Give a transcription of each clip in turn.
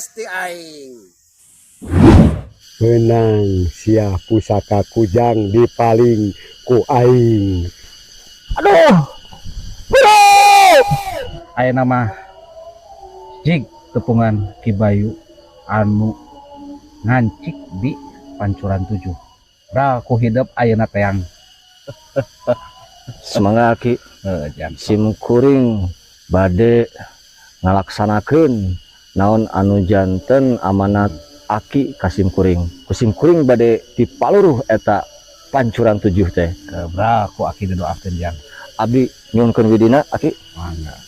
Beres ti aing. Menang sia pusaka kujang dipaling ku aing. Aduh. Guru. Aya nama jig tepungan Ki Bayu anu ngancik di Pancuran 7. Ra ku hidep ayeuna teang. Semangat Ki. Jang. Sim kuring bade ngalaksanakeun naon anu janten amanat aki kasim kuring. Kusim kuring bade dipaluruh eta Pancuran 7 teh. Bra ku aki didoakeun jang. Abdi nyuhunkeun widina aki. Mangga.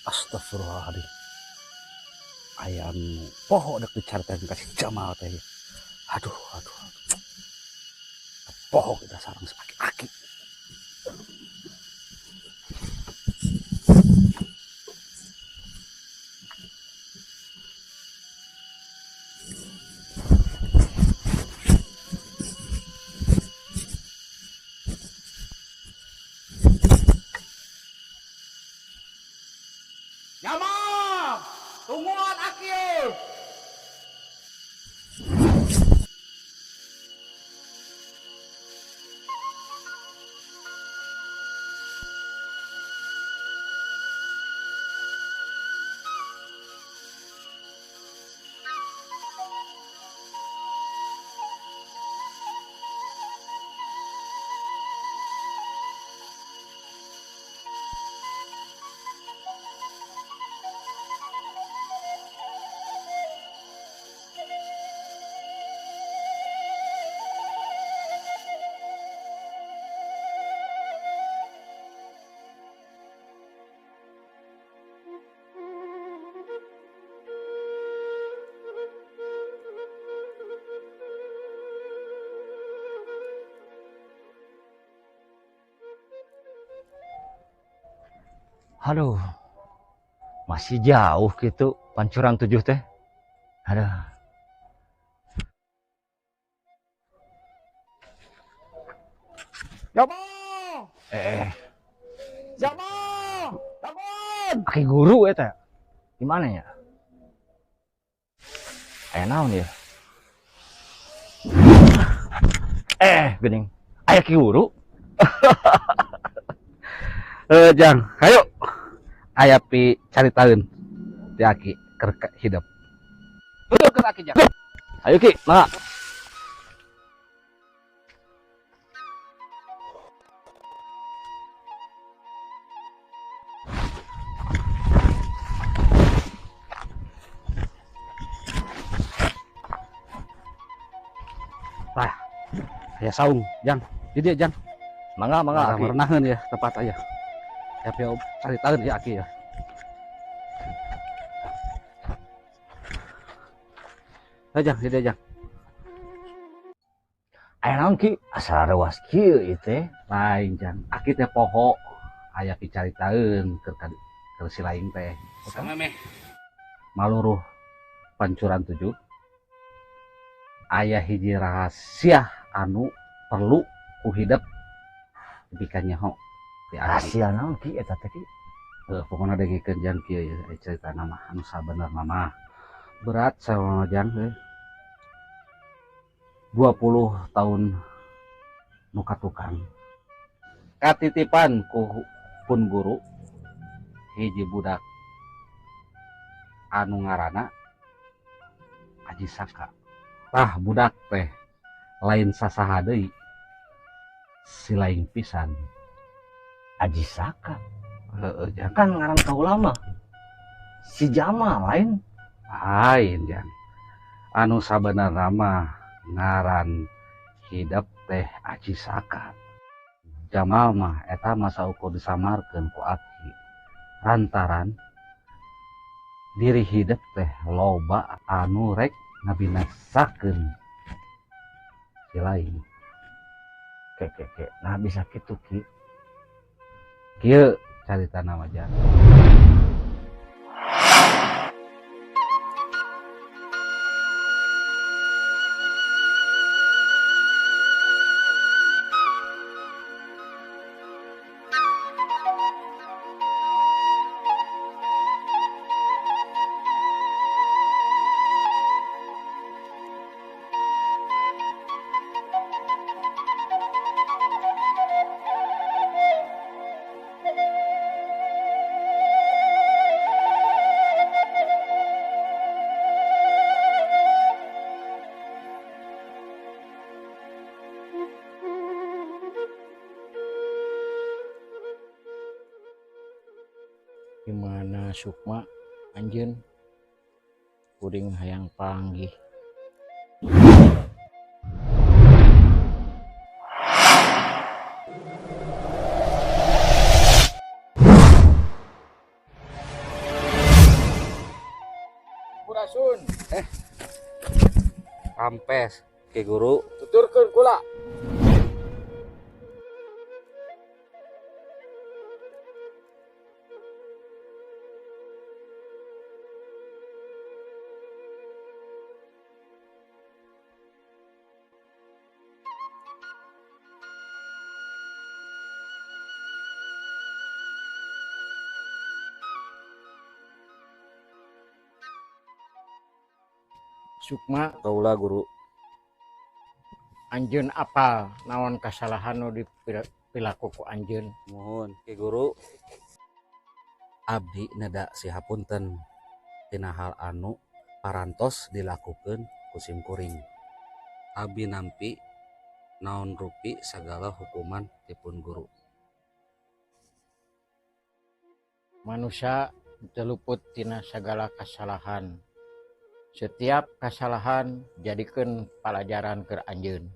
Astagfirullahaladzim. Ayam poho dek dicaritakeun ka si Jamal teh. Aduh, aduh, aduh. Poho kita sareng aki-aki. Jamal, tungguan aki. Aduh, masih jauh gitu Pancuran 7 teh. Aduh. Jamal. Jamal, bangun. Aki guru eta. Gimana ya? Aya naon ya? Geuning. Aya ki guru. Jang, ayo. Aya pi caritaeun ti aki keur hidup. Betul keur aki jang. Ayo Ki, mangga. Tah, aya saung, Jang. Di dieu, Jang. Mangga, mangga, Mangga, Aki. merenaheun ya tempat aya. Ya, pi caritaeun ya aki ya. Ayo, Jang, di dieu, Jang. Aya naon Ki? Asa reuas kieu ieu teh. Lain, Jang. Aki teh poho aya picaritaeun keur si laing teh. Sama meh. Maluruh Pancuran 7. Aya hiji rahasia anu perlu ku hidep dipika nyaho ti aki. Rahasia naon Ki eta teh Ki? Heuh, pokona dengekeun Jang kieu ya, aya carita mah anu sabenerna mah. Berat sama Jang teh. 20 tahun nu katukang. Katitipan ku pun guru hiji budak anu ngaranna Aji Saka. Tah budak teh lain sasaha deui, si lain pisan. Aji Saka. Heeh, Jang. Kan ngaran kaula mah si Jamal lain. Lain jang. Anu sabenerna mah ngaran hidep teh Aji Saka. Jamal mah eta mah saukur disamarkeun ku Aki. Lantaran diri hidep teh loba anu rek ngabinasakeun si lain. Ke ke ke. Nah bisa kitu Ki. Kieu caritana mah jang. Gimana Sukma anjeun kuring hayang panggih. Purasun. Rampes Ki Guru. Tuturkeun kula. Sukma Kaula Guru. Anjeun apal naon kasalahan nu dipilaku ku anjeun? Mohon Ki Guru. Abdi neda sihapunten tina hal anu parantos dilakukeun ku sim kuring. Abdi nampi naon rupi sagala hukuman dipun guru. Manusia teu luput tina sagala kasalahan. Setiap kasalahan jadikeun palajaran keur anjeun.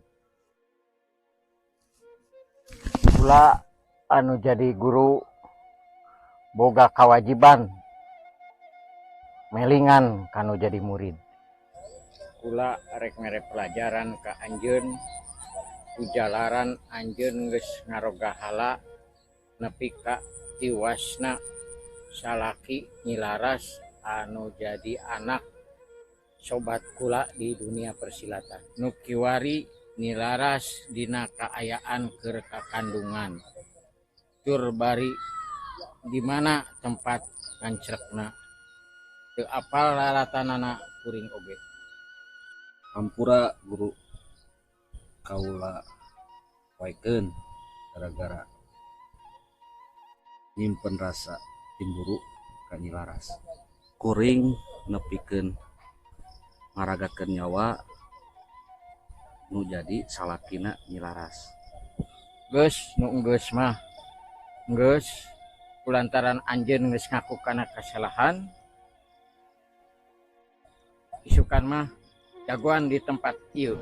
Kula anu jadi guru boga kawajiban melingan kanu jadi murid. Kula rek mere pelajaran ka anjeun kujalaran anjeun geus ngarogahala nepi ka tiwasna salaki nyilaras anu jadi anak sobat kula di dunia persilatan. Nu kiwari nilaras dina kaayaan keur kakandungan. Tur bari di mana tempat ngancrekna. Teu apal lalatanana kuring oge. Hampura Guru, kaula waekeun gara-gara nyimpen rasa cemburu ka nyilaras. Kuring nepikeun ngaragatkeun nyawa nu jadi salakina nyilaras. Geus nu geus mah geus kulantaran anjeun geus ngaku kana kasalahan. Isukan mah jagoan di tempat ieu.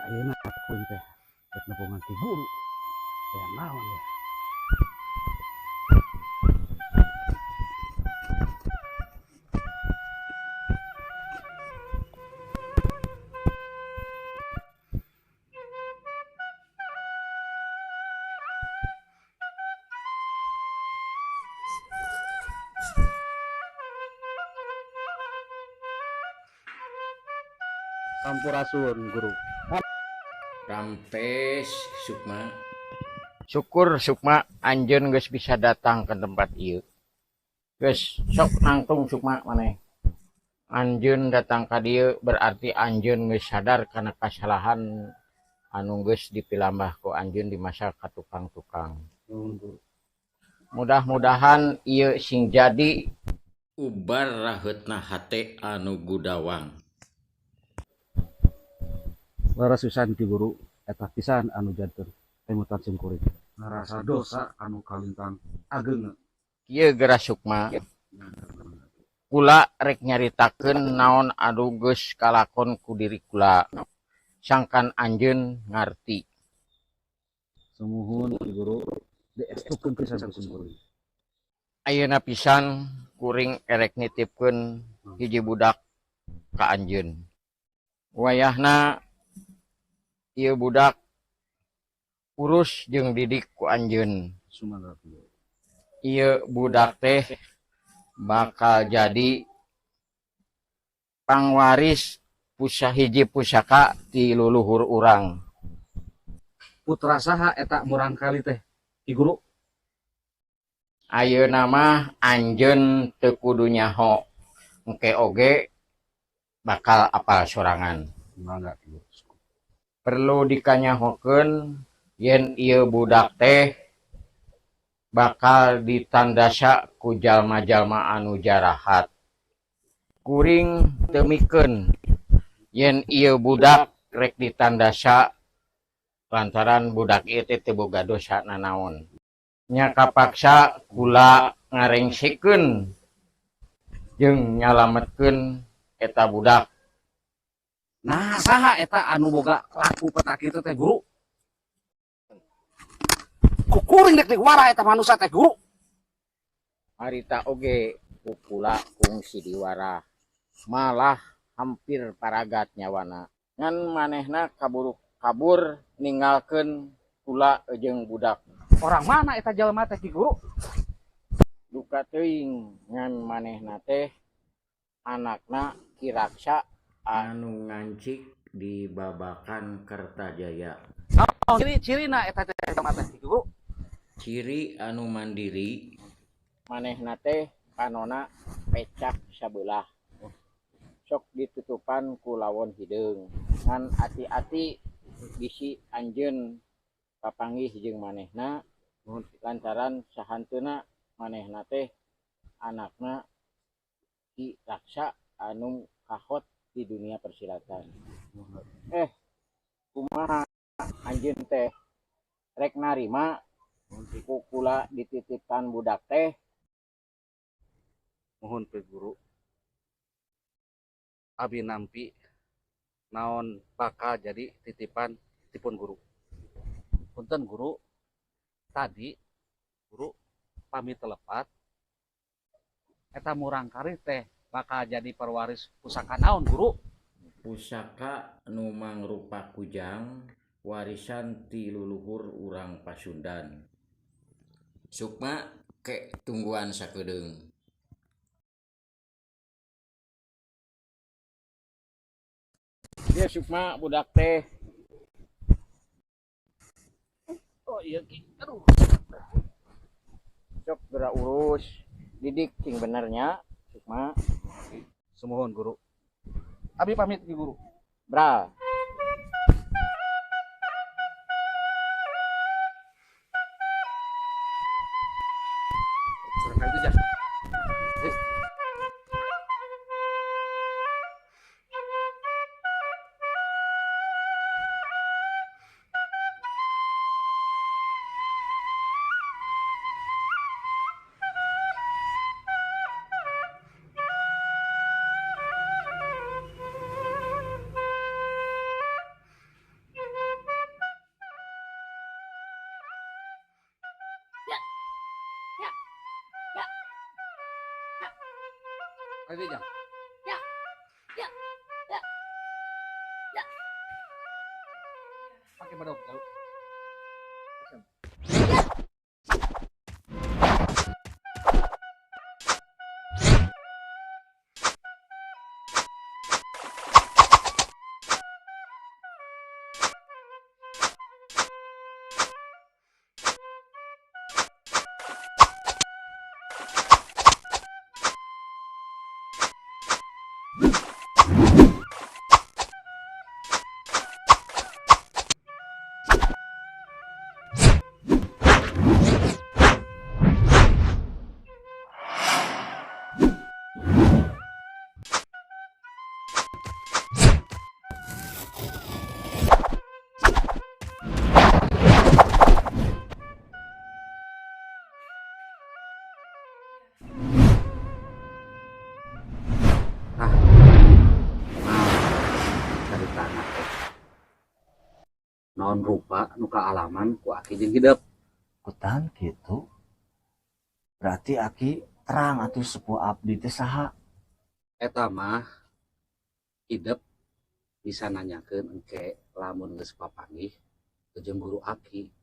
Ayeuna kuring teh rek nepungan ti guru. Aya naon ya? Sampurasun Guru. Rampes Sukma. Syukur Sukma anjeun geus bisa datang ke tempat ieu. Geus sok nangtung Sukma maneh. Anjeun datang ka dieu berarti anjeun geus sadar kana kasalahan anu geus dipilambah ku anjeun di masa katukang-tukang. Mudah-mudahan ieu sing jadi ubar raheutna hate anu gudawang. Leres pisan Ki Guru, eta pisan anu janten emutan sim kuring. Ngarasa dosa anu kalintang ageng. Kieu geura Sukma. Kula rek nyaritakeun naon anu geus kalakon ku diri kula. Sangkan anjeun ngarti. Sumuhun Ki Guru, diestukeun pisan ku sim kuring. Ayeuna pisan kuring erek nitipkeun hiji budak ka anjeun. Wayahna ieu budak urus jeung didik ku anjeun. Sumangga Ki Guru. Ieu budak teh bakal jadi pangwaris hiji pusaka ti luluhur urang. Putra saha eta murangkali teh Ki Guru? Ayeuna mah anjeun teu kudu nyaho, engke oge bakal apal sorangan. Mangga Ki Guru. Perlu dikanyahokeun yen ieu budak teh bakal ditandasa ku jalma-jalma anu jarahat. Kuring teu mikeun yen ieu budak rek ditandasa lantaran budak ieu teh teu boga dosa nanaon. Nya kapaksa kula ngarengsekeun jeung nyalametkeun eta budak. Nah, saha eta anu boga laku peta kitu teh Guru? Kukuring dek diwara eta manusia teh Guru. Harita oge kukula kungsi diwara. Malah hampir paragat nyawana. Ngan manehna kaburu kabur ninggalkeun kula jeung budak. Orang mana eta jelema teh Ki Guru? Duka teuing ngan manehna teh anakna Ki Raksa anu ngancik di Babakan Kertajaya. Naon ciri-cirina eta teh jelema teh Ki Guru? Ciri anu mandiri, manehna teh panona pecak sabelah. Sok ditutupan ku lawon hideung. Ngan ati-ati bisi anjeun papanggih jeung manehna lantaran sahanteuna manehna teh anakna Ki Raksa anu kahot di dunia persilatan. Kumaha anjeun teh rek narima ku kula dititipkan budak teh? Mohon Ki Guru, abi nampi naon bakal jadi titipan tipun guru. Punten Guru, tadi Guru pamit telepat eta murangkali teh bakal jadi perwaris pusaka naon Guru? Pusaka nu mangrupa kujang warisan ti luluhur urang Pasundan. Sukma ke tungguan sakedeung. Dia Sukma budak teh. Oh iya Ki. Aduh. Sok geura urus didik sing benernya Sukma. Sumuhun Guru. Abi pamit Ki Guru. Bral. Kurang itu jas. Ayo jang. Ya. Ya. Ya. Ya. Pakai bedog jauh. Ya. caritana teh. Naon rupa nu kaalaman ku aki jeung hidep. Kutahan kitu. Berarti aki terang atuh sepuh abdi teh saha? Eta mah hidep bisa nanyakeun engke lamun geus papanggih jeung guru aki.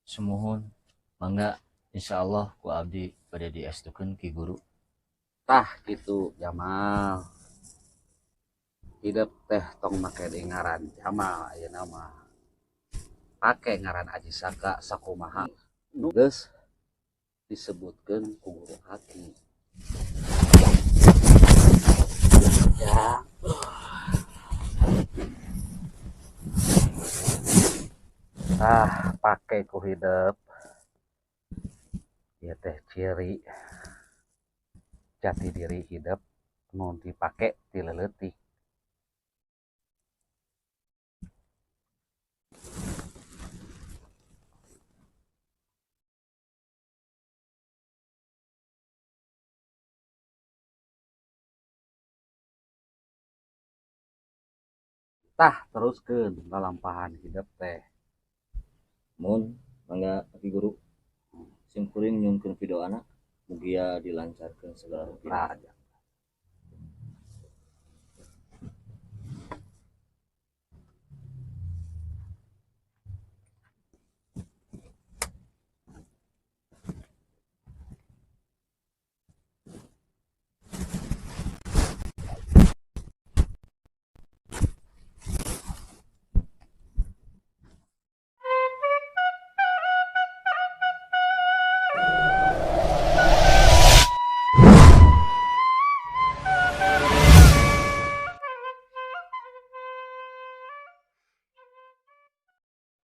Sumuhun, mangga insyaallah ku abdi bade diestukeun ki guru. Tah kitu Jamal. Hidep teh tong make deui ngaran Jamal ayeuna mah. Pake ngaran Aji Saka sakumaha nu geus disebutkeun ku guru aki. Ya. Tah pake ku hidep. Ieu teh ciri jati diri hidep nu dipake ti leutik. Tah teruskeun lalampahan hidep teh. Mun mangga aki guru. Sim kuring nyungkeun video anak mugia dilancarkeun segala rupi. Nah,